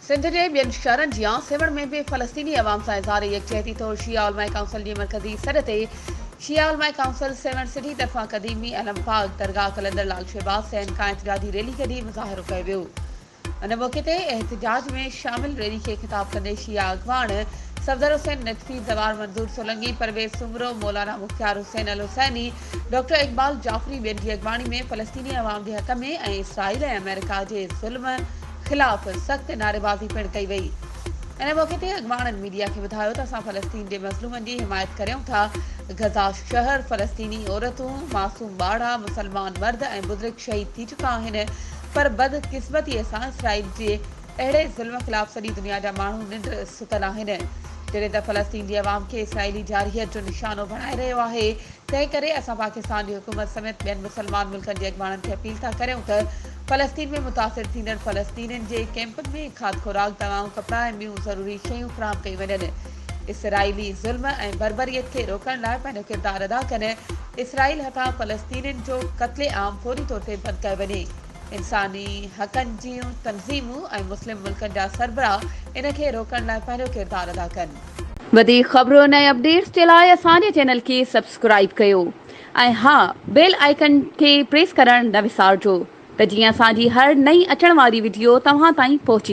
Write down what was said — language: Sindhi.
سنڌ جي ٻين شهرن جيان سيوهڻ ۾ به فلسطيني عوام سان اظهار يڪجهتي طور شيعه علماء ڪائونسل جي مرڪزي سڏ تي شيعه علماء ڪائونسل سيوهڻ سٽي طرفان قديمي علم پاڪ درگاهه قلندر لال شهباز سين کان احتجاجي ريلي ڪڍي مظاهرو ڪيو ويو. ان موقعي تي احتجاج ۾ شامل ريلي کي خطاب ڪندي شيعه اڳواڻ صفدر حسين نجفي، زوار منظور سولنگي، پرويز سومرو، مولانا مختيار حسين الحسيني، ڊاڪٽر اقبال جعفري ٻين جي اڳواڻي ۾ فلسطيني عوام جي حق ۾ ۽ اسرائيل ۽ آمريڪا جي ظلم خلاف سخت نعريبازي پڻ ڪئي وئي. ان موقعي تي اڳواڻن ميڊيا کي ٻڌايو ته اسان فلسطين جي مظلومن جي حمايت ڪريون ٿا، غزه شهر، فلسطيني عورتون، معصوم ٻارڙا، مسلمان مرد ۽ بزرگ شهيد ٿي چڪا آهن پر بدقسمتي سان اسرائيل جي اهڙي ظلم خلاف سڄي دنيا جا ماڻهو ننڊ ستل آهن. جڏهن ته فلسطين جي عوام کي اسرائيلي جارحيت جو نشانو بڻائي رهيو آهي، تنهن ڪري اسان پاڪستان جي حڪومت سميت ٻين مسلمان ملڪن جي اڳواڻن کي اپيل ٿا ڪريون ته فلسطين ۾ متاثر ٿيندڙ فلسطينين جي ڪئمپن ۾ کاڌ خوراڪ، دوائون، ڪپڙا ۽ ٻيون ضروري شيون فراهم ڪيون وڃن. اسرائيلي ظلم ۽ بربريت کي روڪڻ لاء پنهنجو ڪردار ادا ڪن، اسرائيل هٿان فلسطينين جو قتل عام فوري طور تي بند ڪيو وڃي. انساني حقن جون تنظيمون ۽ مسلم ملڪن جا سربراهه ان کي روڪڻ لاء پنهنجو ڪردار ادا ڪن. وڌيڪ خبرن ۽ اپڊيٽس جي لاء اسان جي چينل کي سبسڪرائيب ڪيو ۽ ها بيل آئيڪن کي پريس ڪرڻ نه وسارجو ته جيئن اسان جي هر نئين اچڻ واري وڊيو توهان تائين پهچي.